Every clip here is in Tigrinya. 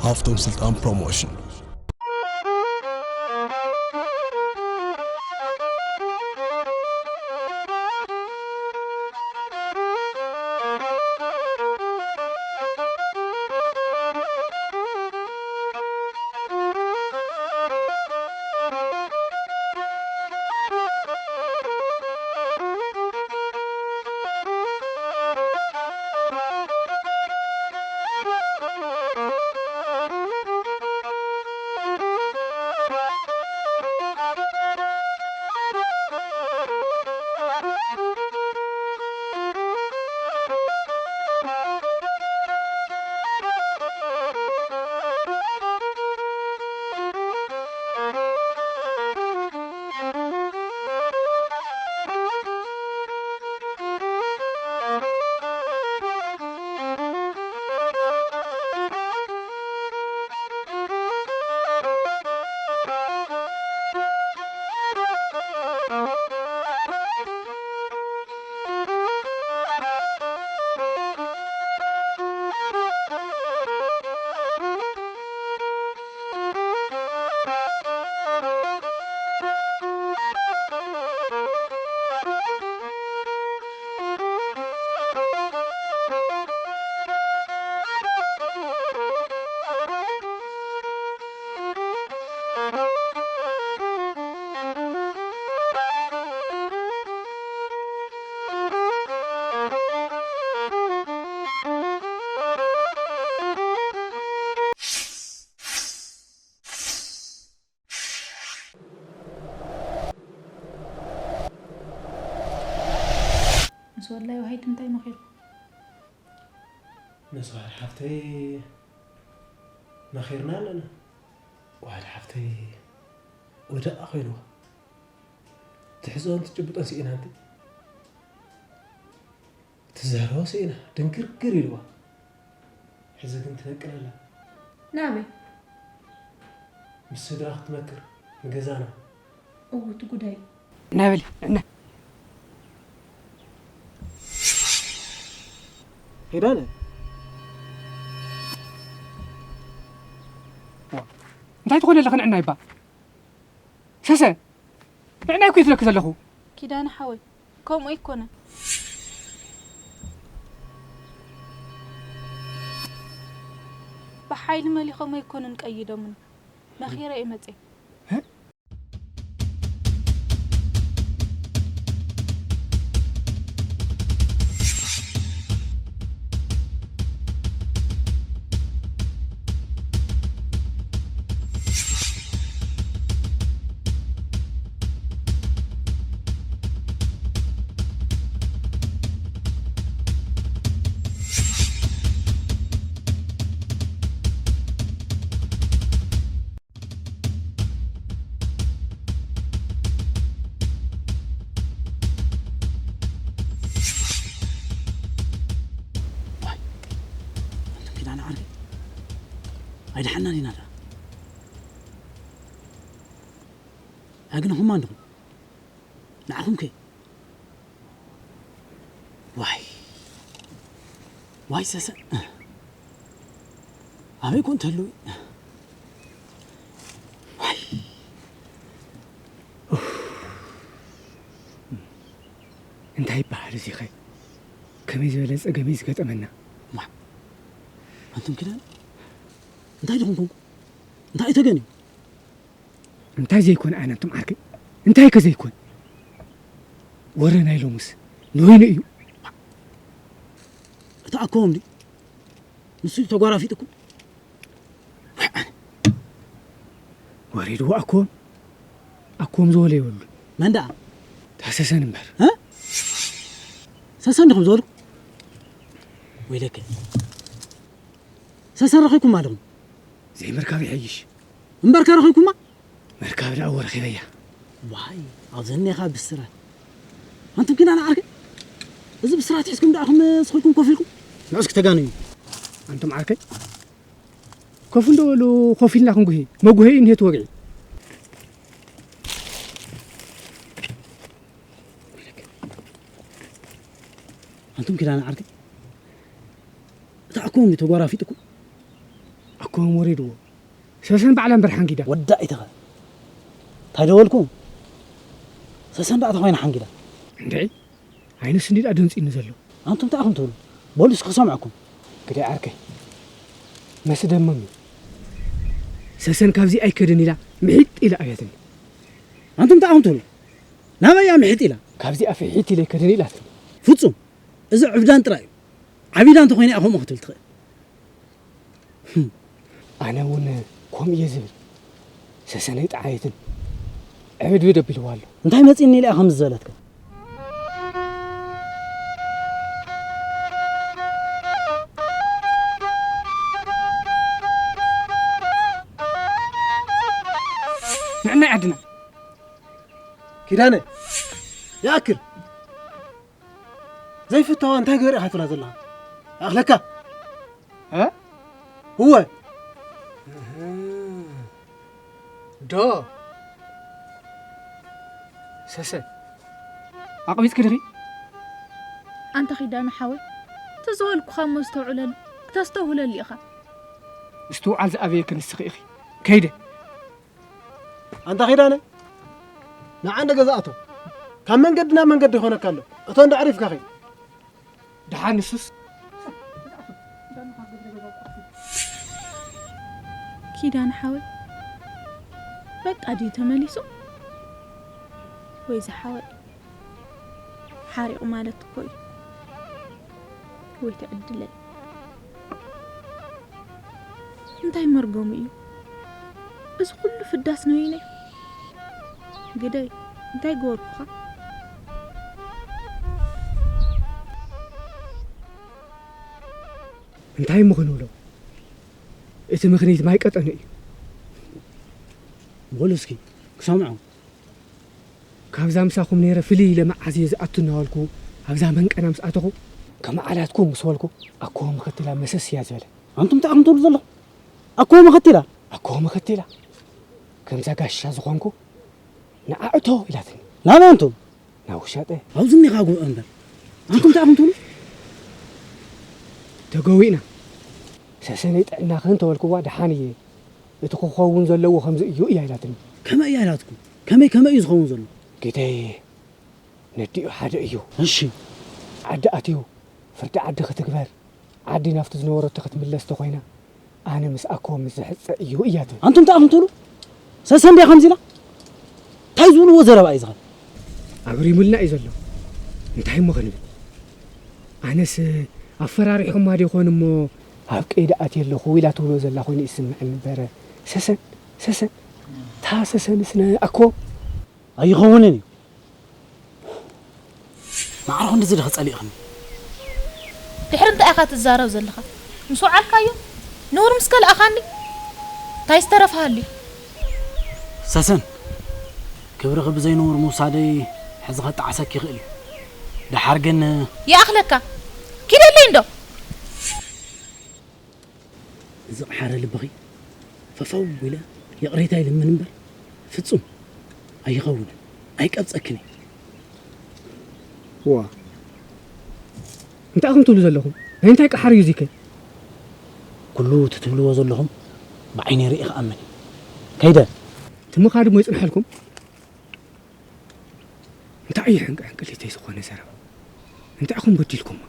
ሃፍቶም ስልጣን ፕሮሞሽን። ምስ ወላይ ወሃይት እንታይ መኺርኩም? ምስ ወሃድ ሓፍተይ መኺርና ኣለና። ወሃድ ሓፍተይ ወደኣ ኮይንዋ። ትሕዝኦን ትጭብጦን ስኢና ኣንቲ። ትዛረቦ ስኢና ድንግርግር ኢልዋ። ሕዚ ግን ትነቅል ኣላ። ናበይ? ምስ ስድራ ክትመክር ንገዛና። እው እቲ ጉዳይ። ናበሊ እና ሄዳለ እንታይ ትኾነ ኣለኸ ንዕና ይባ ሰሰ ንዕና ይኩ ይትለክ ዘለኹ ኪዳነ ሓወይ ከምኡ ኣይኮነን። ብሓይሊ መሊኾም ኣይኮኑን ቀይዶምኒ። መኺረ እየ መፅየ። ኪዳነ ዓርከይ ኣይደሓናን ኢና ዳ ኣግንኹማ እንድኹም ንዓኹም ከ ዋይ ዋይ ሰሰ ኣበይ ኮን ተሉ ዋይ እንታይ ይበሃል እዚኸ ከመይ ዝበለ ጸገም እዩ ዝገጠመና ዋ ኣንቱም ኪዳን እንታይ ድኹም ኮንኩ እንታይ ተገን እዩ እንታይ ዘይኮን ኣነ ኣንቱም ዓርከይ እንታይ ከ ዘይኮን ወረ ናይ ሎሙስ ንወይነ እዩ እቲ ኣኮም ድዩ ንሱ ተጓራፊጥኩም ወሪድዎ ኣኮም ኣኮም ዝበለ የብሉ መን ደኣ ታሰሰን እምበር ሰሰን ድኹም ዝበልኩ ወይለከ ሰሰን ረኺብኩም ኣለኹም ዘይምርካብ ይሐይሽ እምበር ከረኺብኩማ መርካብ ደኣ ወረኺበያ ዋይ ኣብ ዘኔኻ ብስራት ኣንቱም ኪና ንዓርኪ እዚ ብስራት ሒዝኩም ደኣኹም ስኹልኩም ኮፍ ኢልኩም ንዑስ ክተጋነዩ ኣንቱም ዓርከይ ኮፍ እንዶ በሉ ኮፍ ኢልና ክንጉሂ መጉሀ እዩ እንሄት ወግዒ ኣንቱም ኪዳነ ዓርከይ እታ ኣኮም ተጓራፊጥኩም ከም ወሪድዎ። ሰሰን ባዕላ እምበር ሓንጊዳ። ወዳ ኢተኸ። እንታይ ደወልኩ? ሰሰን ደኣ ተኾይና ሓንጊዳ። እንድዒ፣ ዓይኑ ስንዲ ደኣ ደንጺኒ ዘሎ። ኣንቱም እንታይ ኢኹም ትብሉ? በሉ እስኪ ክሰምዐኩም። ግደ ዓርከይ። መስደመም እዩ። ሰሰን ካብዚ ኣይከድን ኢላ ምሒጥ ኢላ ኣያትኒ። ኣንቱም እንታይ ኢኹም ትብሉ? ናበይ እያ ምሒጥ ኢላ? ካብዚኣ ፍሒት ኢለ ኣይከድን ኢላትኒ። ፍጹም። እዚ ዕብዳን ጥራይ እዩ። ዓቢዳ እንተኾይና እያ ከምኡ ክትብል ትኽእል። ህም፣ ኣነ እውን ከምኡ እየ ዝብል። ሰሰነይ ጠዓየትን ዕብድብድ ኣቢልዋ ኣሎ። እንታይ መጺእኒ ኢላ እያ ከምዚ ዝበለትካ? ንዕናይ ዓድና። ኪዳነ፣ ይኣክል። ዘይፍተዋ እንታይ ገይረ ኢኻ ትብላ ዘለኻ? ኣኽለካ። እ? እወ። ዶ። ሰሰን። ኣቕቢጽኪ ዲኺ? ኣንታ ኪዳነ ሓወይ፣ እቲ ዝበልኩኻ እሞ ኣስተውዕለሉ፣ ክተስተውህለሉ ኢኻ። ምስትውዓል ዝኣበየኪ ንስኺ ኢኺ። ከይደ። ኣንታ ኪዳነ፣ ንዓ እንደ ገዛ እቶ። ካብ መንገዲ ናብ መንገዲ ይኾነካ ኣሎ። እቶ እንዳ ኣዕሪፍካ ኸይድ። ደሓን ንሱስ። ኪዳነ ሓወይ፣ በቃ ድዩ ተመሊሱ? ወይ ዝሓወይ፣ ሓሪቑ ማለት እኮ እዩ። ወይ ትዕድለይ። እንታይ መርገሙ እዩ? እዚ ኩሉ ፍዳስ ነዊነ? ግደይ፣ እንታይ ገበርኩኻ? እንታይ እሞ ክንብሎ? እቲ ምኽኒት ማይ ቀጠነ እዩ። በሉ እስኪ ክሰምዖ። ካብዛ ምሳኹም ነይረ ፍልይ ኢለ መዓዝ እየ ዝኣቱ እናበልኩ ኣብዛ መንቀና ምስ ኣተኹ፣ ከመዓላትኩም ምስ በልኩ ኣኮ መኸትላ መሰስ እያ ዝበለ። ኣንቱም እንታይ ኢኹም ትብሉ ዘለኹም? ኣኮ መኸትላ? ኣኮ መኸትላ። ከምዛ ጋሻ ዝኾንኩ ንዓ እቶ ኢላትኒ። ናበይ ኣንቱም? ናብ ውሻጠ። ኣብዚ እኒኻ ጉብአ እምበር። ኣንቱም እንታይ ኢኹም ትብሉ? ተገዊእና። ሰሰነይ ጥዕናኽን ተበልክዋ ደሓን እየ። እቲ ክኸውን ዘለዎ ከምዚ እዩ እያ ኢላትኒ። ከመይ እያ ኢላትኩም? ከመይ ከመይ እዩ ዝኸውን ዘሎ? ግደይ ነዲኡ ሓደ እዩ። እሺ። ዓዲ ኣትዩ ፍርዲ ዓዲ ክትግበር፣ ዓዲ ናብቲ ዝነበረቶ ክትምለስ ተኾይና፣ ኣነ ምስ ኣኮ ምስ ዝሕጸ እዩ እያ ትብል። ኣንቱም እንታይ ኢኹም ትብሉ? ሰሰን ድያ ከምዚ ኢላ? እንታይ ዝብልዎ ዘረባ እዩ ዝኸ? ኣግሪሙልና እዩ ዘሎ። እንታይ እሞ ክንብል? ኣነስ ኣፈራሪሖማ ዶ ይኾን እሞ ኣብ ቀይዲ ኣትየ ኣለኹ ኢላ ትብሎ ዘላ ኮይኑ ይስምዐኒ እምበር፣ ሰሰን፣ ሰሰን፣ እታ ሰሰንስ ንኣኮ ኣይኸውንን እዩ። ማዕረ ክንድዚ ዲኺ ጸሊእኽኒ? ድሕሪ እንታይ ኢኻ ትዛረብ ዘለኻ? ምስ ወዓልካዮ ነውሪ ምስ ከልኣኻኒ እንታይ ዝተረፈ ሃልዩ? ሰሰን፣ ክብርኺ ብዘይ ነውሪ ምውሳደይ ሕዚ ከጠዓሰኪ ይኽእል እዩ። ደሓር ግን ይኣኽለካ። ኪደለይ እንዶ። ዝቕሓረ ልብኺ ፈፈው ኢለ ይቕሬታ ይልምን እምበር ፍጹም ኣይኸውንን፣ ኣይቀብጸክን እየ። ዋ፣ እንታይ ኢኹም ትብሉ ዘለኹም? ናይ እንታይ ቀሓር እዩ እዚከ? ኩሉ እቲ ትብልዎ ዘለኹም ብዓይነይ ርኢ ክኣምን እየ። ከይደ። እቲ ምኻድ እሞ ይጽንሐልኩም። እንታይ እዩ ሕንቅሕንቅሊተይ ዝኾነ ዘረባ? እንታይ ኢኹም በዲልኩማ?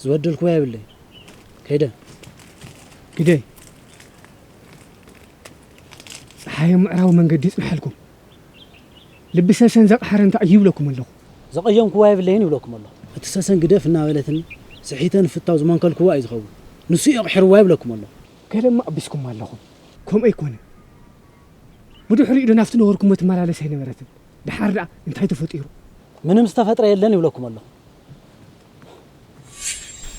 ዝበደልኩዋ የብለይ። ከይደ። ግደይ። ጸሓይ ምዕራብ መንገዲ ይጽንሐልኩም። ልቢ ሰሰን ዘቕሓረ እንታይ እዩ ይብለኩም ኣለኹ? ዘቐየምኩዋ የብለይን ይብለኩም ኣለኹ። እቲ ሰሰን ግደፍ እናበለትኒ ስሒተ ንፍታው ዝመንከልኩዋ እዩ ዝኸውን። ንሱ እዩ ኣቕሒርዋ ይብለኩም ኣለኹ። ገለማ ኣቢስኩም ኣለኹም። ከምኡ ኣይኮነን። ብድሕሪኡ ዶ ናብቲ ነበርኩሞ ትመላለስ ኣይነበረትን? ደሓር ደኣ እንታይ ተፈጢሩ? ምንም ዝተፈጥረ የለን ይብለኩም ኣለኹ።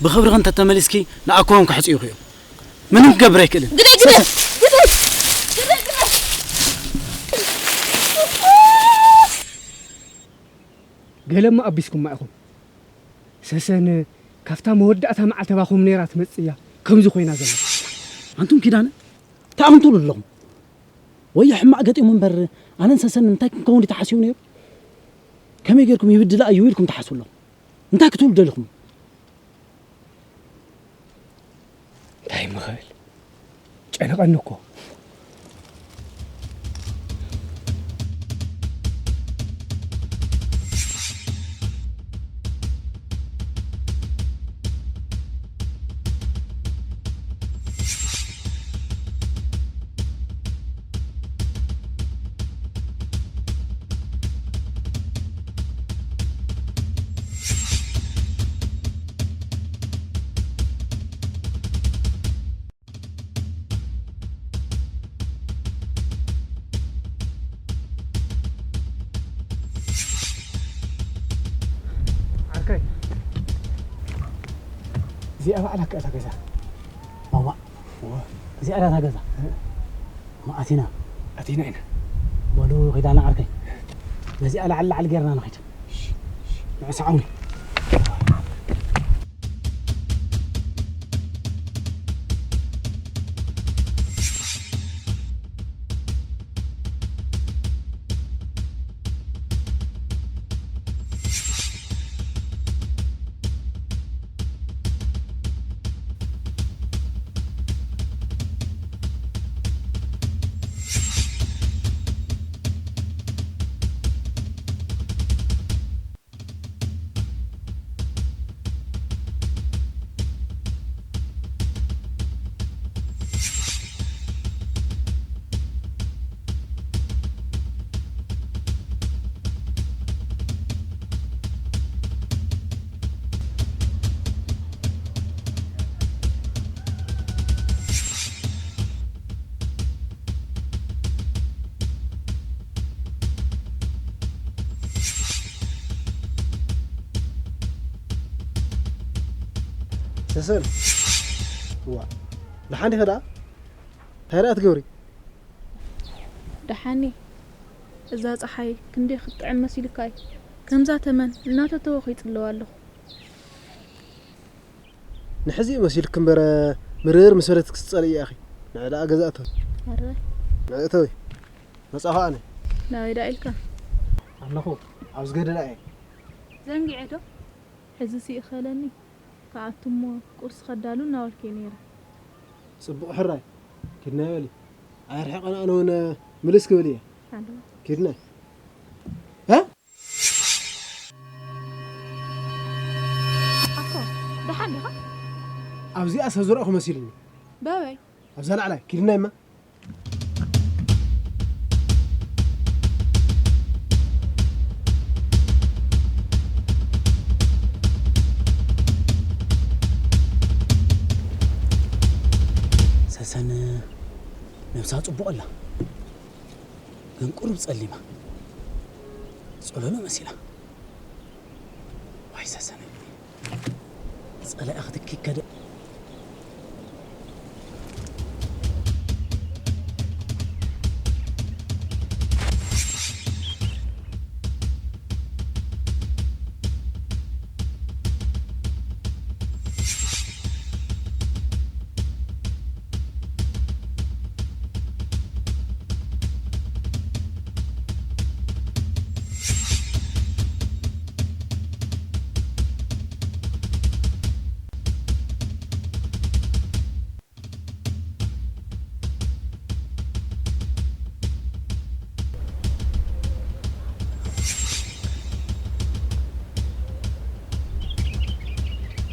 ብኽብርኺ እንተተመሊስኪ ንኣኮም ክሕጽዩኺ እዮም። ምንም ክገብር ኣይክእልን። ግደይ፣ ግደይ፣ ግደይ፣ ግደይ፣ ግደይ። ገለማ ኣቢስኩማ ኢኹም። ሰሰን ካብታ መወዳእታ መዓልቲ ባኹም ነይራ ትመጽእ እያ ከምዚ ኮይና ዘላ። ኣንቱም ኪዳነ፣ እንታይ ኢኹም ትብሉ ኣለኹም? ወዮ ሕማቕ ገጢሙ እምበር፣ ኣነን ሰሰን እንታይ ክንከውን ድዩ ተሓሲቡ ነይሩ? ከመይ ጌርኩም ይብድላ እዩ ኢልኩም ትሓስቡ ኣለኹም? እንታይ ክትብሉ ደሊኹም? እንታይ እሞ ክብል? ዕርቐኒ እኮ። ዓርከይ፣ እዚኣ ባዕላ ከ እታ ገዛ? ማማ፣ እዚኣ ዳ እታ ገዛ? እ? ማ ኣቲና? ኣቲና ኢና። በሉ፣ ኺዳና ዓርከይ። ነዚኣ ላዕሊ ላዕሊ ጌርና ንኺድ። ንዕሰዓዊ። ሰሰን፣ ዋ፣ ደሓን ዲኺ ደኣ? እንታይ ደኣ ትገብሪ? ደሓን እየ። እዛ ጸሓይ ክንደይ ክትጥዕም መሲልካ እዩ? ከምዛ ተመን እናተተወኹ ይጽለዋ ኣለኹ። ንሕዚ እዩ መሲልኪ እምበር፣ ምርር ምስ በለት ክትጸልኢ ኢኺ። ንዕ ደኣ ገዛ እተዊ። ኣረ። ንዕ እተዊ። መጻኹ ኣነ። ናበይ ደኣ ኢልካ? ኣለኹ። ኣብ ዝገደዳ እየ። ዘንጊዐ ዶ? ሕዚ ስኢኸለኒ። ክኣቱ እሞ ቁርሲ ከዳሉ እናበልኩ እየ ነይረ። ጽቡቕ ሕራይ። ኪድና በሊ። ኣየርሕቐን ኣነ እውን ምልስ ክብል እየ። ኣለዋ። ኪድና። እ? ኣኮ፣ ደሓን ዲኻ? ኣብዚኣ ሰብ ዝረእኹ መሲሉኒ። በበይ? ኣብዛ ላዕላይ፣ ኪድና እማ። ሰሰን ነብሳ ጽቡቕ ኣላ፣ ግን ቁሩብ ጸሊማ፣ ጸለሎ መሲላ። ዋይ ሰሰን፣ ጸላኢ ክትኪ ከደ።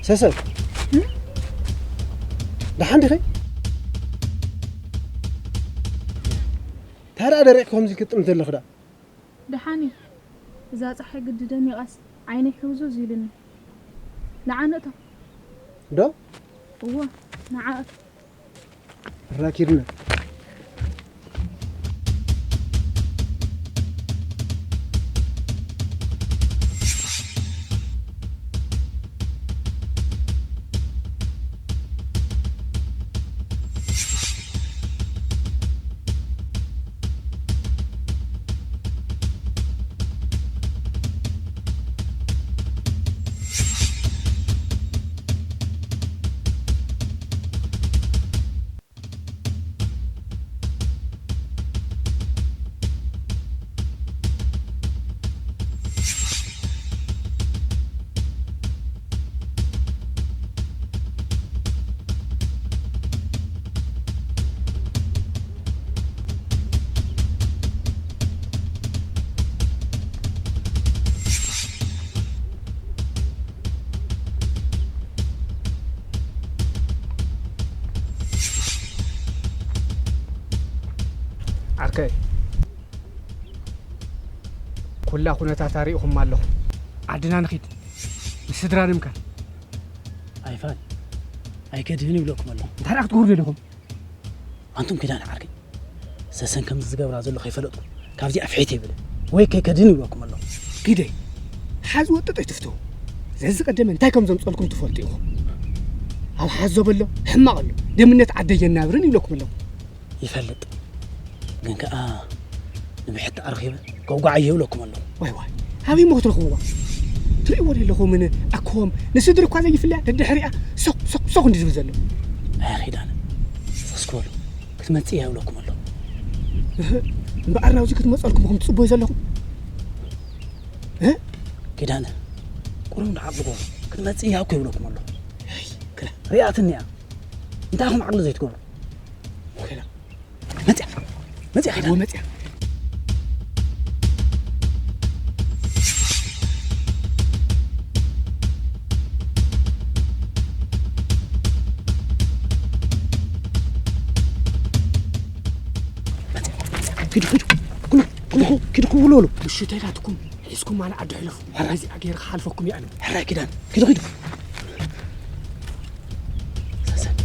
ሰሰን፣ ደሓን ዲኺ? እንታይ ደኣ ደሪቕኪ ከምዚ ክትጥምቲ ዘለኺ ደኣ? ደሓን እዩ። እዛ ጸሓይ ግዲ ደሚቓስ ዓይነይ ሕውዝውዝ ኢሉኒ። ንዓ ንእቶ። ዶ? እወ፣ ንዓ እቶ። ራኪድና። ኩላ ኩነታታ ርኢኹማ ኣለኹም። ዓድና ንኺድ፣ ንስድራ ንምካን። ኣይፋል፣ ኣይከድህን ይብለኩም ኣለኹ። እንታይ ደኣ ክትገብሩ ደሊኹም? ኣንቱም ኪዳነ ዓርከይ፣ ሰሰን ከምዚ ዝገብራ ዘሎ ከይፈለጥኩ ካብዚኣ ፍሒት ይብል ወይ ከይከድህን ይብለኩም ኣለኹ። ግደይ፣ ሓዚ ወጥጦ ኣይትፍትው። ዘዚ ቀደመ እንታይ ከም ዘምጸልኩም ትፈልጡ ኢኹም። ኣብ ሓዞ በሎ ሕማቕ ኣሎ፣ ደምነት ዓደይ የናብርን ይብለኩም ኣለኹ። ይፈልጥ። ግን ከኣ ንብሕቲ ኣርኺበ ከጓዓዮ ይብለኩም ኣለኹ። ዋይ ዋይ፣ ኣበይ እሞ ክትረኽብዋ? ትርእይዎ ዶ ኣለኹምን ኣኮም ንስድሪ እኳ ዘይፍለያ ደድሕሪኣ ሶኽ ሶኽ ሶኽ እንዲ ዝብል ዘሎ። ኣያ ኪዳነ፣ ፈስኮሉ ክትመጽእ እያ ይብለኩም ኣለኹ። እህ፣ እምበኣር ናብዚ ክትመጸልኩም ኢኹም ትጽበዩ ዘለኹም? እህ? ኪዳነ፣ ቁሩብ ንዓቕሊ ግበሩ። ክትመጽእ እያ እኮ ይብለኩም ኣለኹ። ኣይ፣ ክላ። ሪኣትኒ እያ። እንታይ ኢኹም ዓቕሊ ዘይትገብሩ? ክላ። መጽያ፣ መጽያ ኪዳነ። እወ፣ መጽያ። መጽያ፣ መጽያ። ኪዱ፣ ኪዱ። ኩሉ፣ ኩሉ፣ ኪዱ፣ ኩሉ በሉ። ምሽተይ ናትኩም ሒዝኩም ኣነ ዓዲ ሕለፉ። ሕራይ። እዚኣ ገይረ ክሓልፈኩም እየ ኣነ። ሕራይ ኪዳነ። ኪዱ፣ ኪዱ። ሰሰን።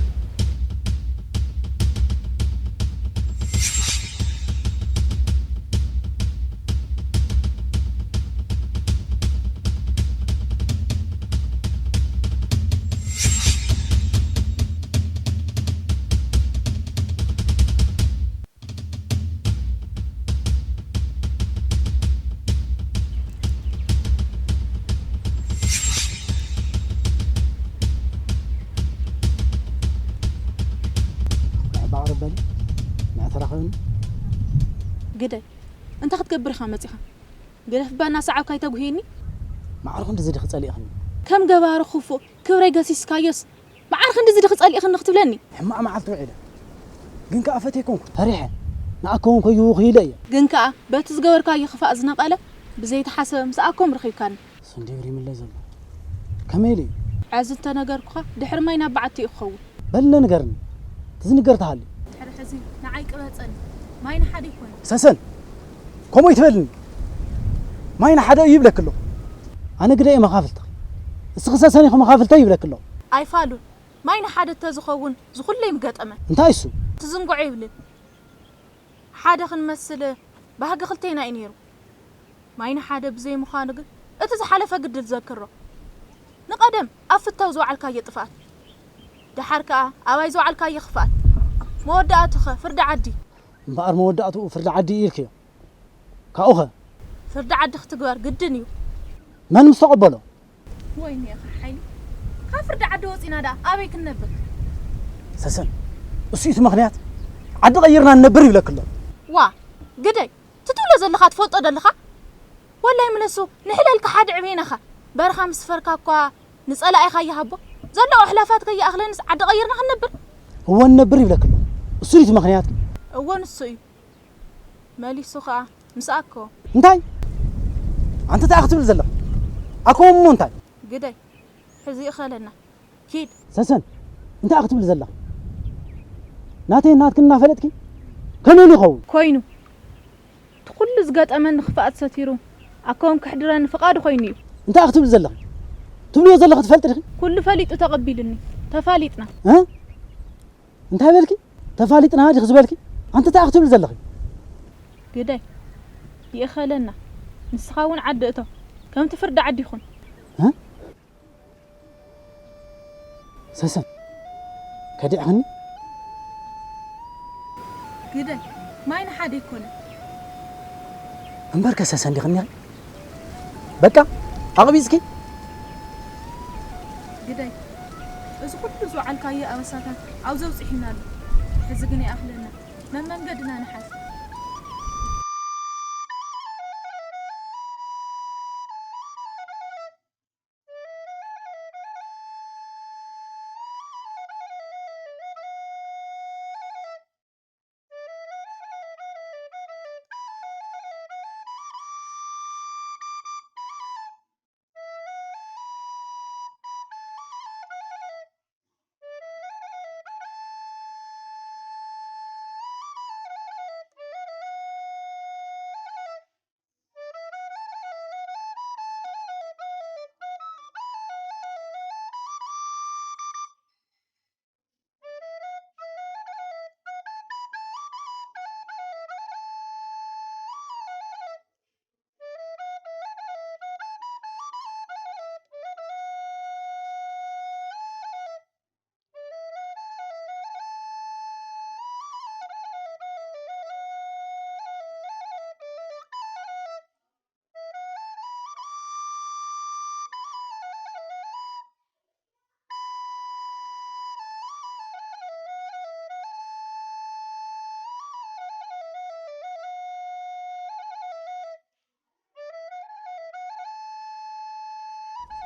ባዕሪ በሊ፣ ንዕትረኸብኒ። ግደይ፣ እንታይ ክትገብር ኢኻ መጺኻ? ገደፍ እባ እናሰዓብካ ኣይተጉህየኒ። ማዕረ ክንድዚ ዲኺ ጸሊእኽኒ? ከም ገባሪ ክፉእ ክብረይ ገሲስካዮስ፣ መዓር ክንድዚ ዲኺ ጸሊእኽኒ ክትብለኒ? ሕማቕ መዓልቲ ውዒለ። ግን ከኣ ፈትየ ኮንኩ፣ ፈሪሐ። ንኣኮም ከይህቡ ክኢለ እየ። ግን ከኣ በቲ ዝገበርካዮ ክፋእ ዝነቐለ፣ ብዘይተሓሰበ ምስ ኣኮም ረኺብካኒ። እሱ እንዲብር ይምለስ ዘሎ። ከመይ ኢሉ እዩ? ሕዚ እንተነገርኩኻ፣ ድሕሪ ማይ ናብ በዓቲ እዩ ክኸውን። በል ንገርኒ። እቲ ዝንገር ተሃልዩ። ድሕሪ ሕዚ ንዓይ ቅበጸኒ። ማይ ንሓደ ይኮነ። ሰሰን፣ ከምኡ ይትበልኒ። ማይ ንሓደ እዩ ይብለኪ ኣለኹ። ኣነ ግደ እየ መኻፍልትኺ። እስኺ ሰሰን ኢኺ መኻፍልተይ ይብለኪ ኣለኹ። ኣይፋሉን። ማይ ንሓደ እንተዝኸውን ዝኹለይ ምገጠመ። እንታይ እሱ? ትዝንግዖ ይብልን። ሓደ ክንመስል ባህጊ ክልቴና እዩ ነይሩ። ማይ ንሓደ ብዘይ ምዃኑ ግን እቲ ዝሓለፈ ግድል ዘክሮ። ንቐደም ኣብ ፍታው ዝወዓልካዮ ጥፍኣት። ደሓር ከኣ ኣባይ ዝወዓልካዮ ክፍኣት። መወዳእቱኸ ፍርዲ ዓዲ። እምበኣር መወዳእትኡ ፍርዲ ዓዲ እዩ ኢልክዮ። ካብኡኸ? ፍርዲ ዓዲ ክትግበር ግድን እዩ። መን ምስ ተቐበሎ? ወይኔ ኢኻ ሓይሊ። ካብ ፍርዲ ዓዲ ወጺና ደኣ ኣበይ ክንነብር? ሰሰን፣ እሱ እዩ እቲ ምኽንያት። ዓዲ ቀይርና ንነብር ይብለኪ ኣሎ። ዋ፣ ግደይ፣ እቲ ትብሎ ዘለኻ ትፈልጦ ዶ ኣለኻ? ወላይ ምለሱ፣ ንሕለልካ ሓደ ዕቤና ኢኻ። በረኻ ምስ ፈርካ እኳ ንጸላኢኻ ይሃቦ። ዘሎ ኣሕላፋት ከይኣኽለንስ ዓዲ ቀይርና ክንነብር? እወ ንነብር ይብለኪ ኣሎ። እሱ እዩ እቲ ምኽንያት። እወ ንሱ እዩ። መሊሱ ኸኣ ምስ ኣኮ። እንታይ? ኣንቲ እንታይ ክትብል ዘለኺ? ኣኮ እሞ እንታይ? ግደይ፣ ሕዚ ይኸለና። ኪድ። ሰሰን፣ እንታይ ክትብል ዘለኺ? ናተይ ናትክን እናፈለጥኪ ከመይ ይኸውን? ኮይኑ። እቲ ኩሉ ዝገጠመኒ ክፍኣት ሰቲሩ ኣኮም ክሕድረኒ ፍቓዱ ኮይኑ እዩ። እንታይ ክትብል ዘለኺ? ትብልዮ ዘለኺ ትፈልጢ ዲኺ? ኩሉ ፈሊጡ ተቐቢሉኒ። ተፋሊጥና። እ? እንታይ በልኪ? ተፋሊጥና ዲኺ ዝበልኪ? ኣንቲ እንታይ ክትብሊ ዘለኺ? ግደይ፣ ይእኸለና። ንስኻ እውን ዓዲ እቶ። ከምቲ ፍርዲ ዓዲ ይኹን። እ? ሰሰን፣ ከዲዕኽኒ? ግደይ፣ ማይ ንሓደ ኣይኮነን። እምበርከ ሰሰን ዲኽኒ? በቃ፣ ኣቕቢጽኪ? ግደይ፣ እዚ ኩሉ ዝወዓልካዮ ኣበሳታት ኣብዚ ኣብጺሑና ኣሎ። ሕዚ ግን ይኣኽለና። መመንገድና ንሓዝ።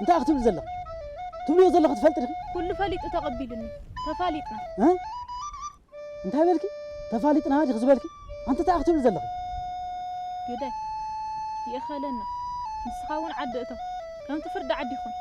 እንታይ ክትብሊ ዘለኺ? ትብልዮ ዘለኺ ትፈልጢ ዲኺ? ኩሉ ፈሊጡ ተቐቢሉኒ። ተፋሊጥና። እ? እንታይ በልኪ? ተፋሊጥና ዲኺ ዝበልኪ? ኣንቲ እንታይ ክትብሊ ዘለኺ? ግዳይ፣ ይእኸለና። ንስኻ እውን ዓዲ እቶ። ከምቲ ፍርዲ ዓዲ ይኹን።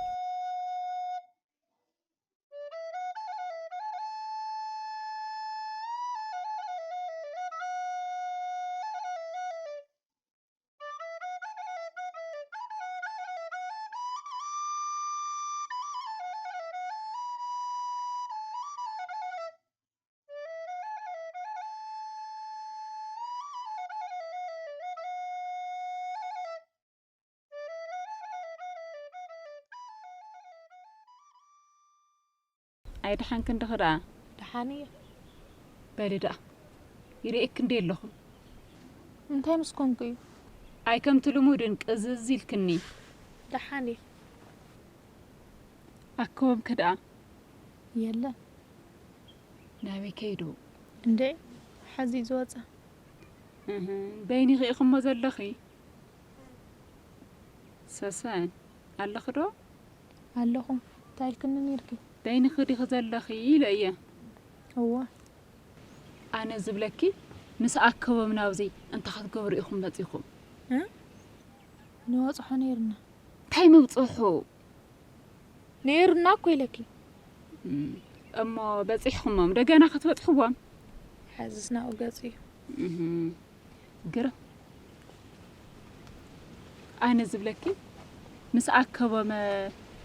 ኣይደሓንክን ዲኺ ደኣ? ደሓን እየ። በሊ ደኣ፣ ይርእየኪ እንደ ኣለኹ። እንታይ ምስ ኮንኩ እዩ? ኣይ ከምቲ ልሙድን ቅዝዝ ኢልክኒ። ደሓን እየ። ኣከቦምኪ ደኣ? የለን። ናበይ ከይዱ? እንዴ፣ ሓዚ እዩ ዝወፀ። እህ፣ በይንኺ ኢኺ እሞ ዘለኺ? ሰሰን፣ ኣለኺ ዶ? ኣለኹ። እንታይ ኢልክኒ ነይርኪ? በይንኺ ዲኺ ዘለኺ ኢለ እየ። እወ። ኣነ ዝብለኪ፣ ምስ ኣከቦም ናብዚ እንታይ ክትገብሩ ኢኹም መጺኹም? እ? ንበጽሖ ነይርና። እንታይ ምብጽሑ? ነይሩና እኮ ኢለኪ። እም፣ እሞ በጺሕኩሞም ደገና ክትበጽሕዎም? ሕዝስ ናብኡ ገጹ እዩ። እህም፣ ግርም። ኣነ ዝብለኪ፣ ምስ ኣከቦመ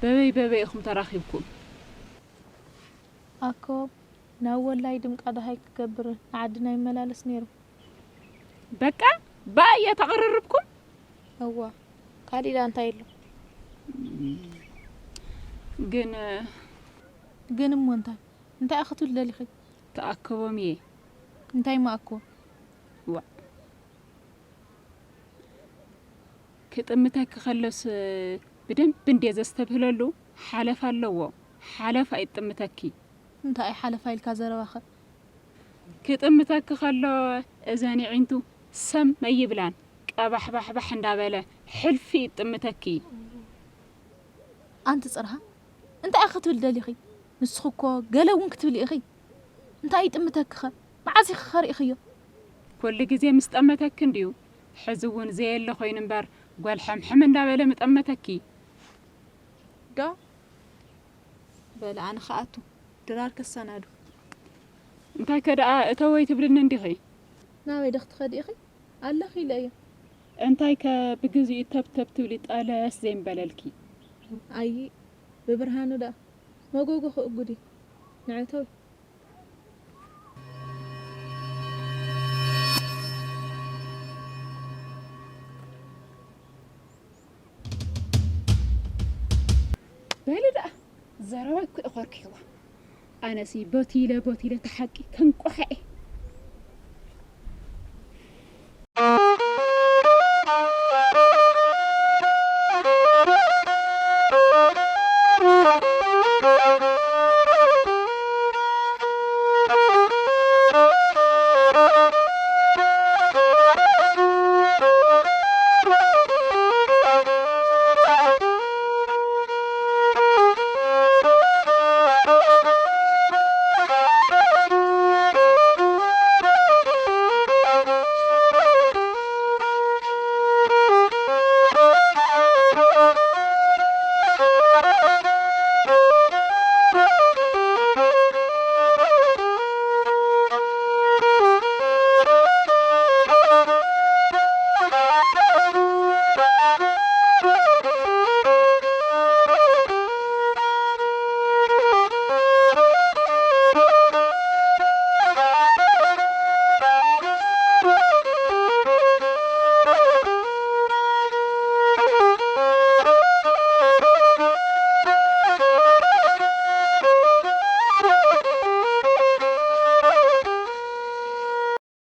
በበይ በበይ ኢኹም ተራኺብኩም? ኣኮ ናብ ወላይ ድምቃ ደሃይ ክገብር ንዓድና ይመላለስ ነይሩ። በቃ ብኣየ ተቐርርብኩም? እዋ፣ ካሊእ ዳ እንታይ ኣሎ? ግን ግን እሞ እንታይ? እንታይ ኢኺ ክትብሊ ደሊኺ? ተኣከቦም እየ። እንታይ ምኣኮ? ዋ። ክጥምተኪ ከሎስ ብደንቢ እንድየ ዘስተብህለሉ፣ ሓለፋ ኣለዎ። ሓለፋ ይጥምተኪ። እንታይ ሓለፋ ኢልካ ዘረባኸ? ክጥምተኪ ከሎ እዘን ኣዒንቱ ሰም ኣይብላን፣ ቀባሕባሕባሕ እንዳበለ ሕልፊ ይጥምተኪ። ኣንቲ ጽርሃ፣ እንታይ ኢኺ ክትብሊ ደሊኺ? ንስኺ እኮ ገለ እውን ክትብሊ ኢኺ። እንታይ ይጥምተኪኸ? መዓስ ኢኺ ኸ ርኢኽዮ? ኩሉ ግዜ ምስ ጠመተኪ እንድዩ። ሕዚ እውን ዘየለ ኮይኑ እምበር፣ ጓል ሕምሕም እንዳበለ ምጠመተኪ። ዶ? በለ፣ ኣነ ክኣቱ። ድራር ከሰናዱ። እንታይ ከ ደኣ እተወይ ትብልኒ እንዲኺ? ናበይ ዶ ክትኸዲ ኢኺ? ኣለኺ ኢለ እየ። እንታይ ከ ብግዚኡ ተብተብ ትብሊ ጠለስ ዘይምበለልኪ? ኣይ፣ ብብርሃኑ ደኣ መጎጎ ክእጉድ እዩ። ንዕተዊ። በሊ ደኣ፣ ዘረባ እኮ እኾርኪዋ። ኣነሲ ቦቲለ ቦቲለ ተሓቂ ከንቆሓኤ።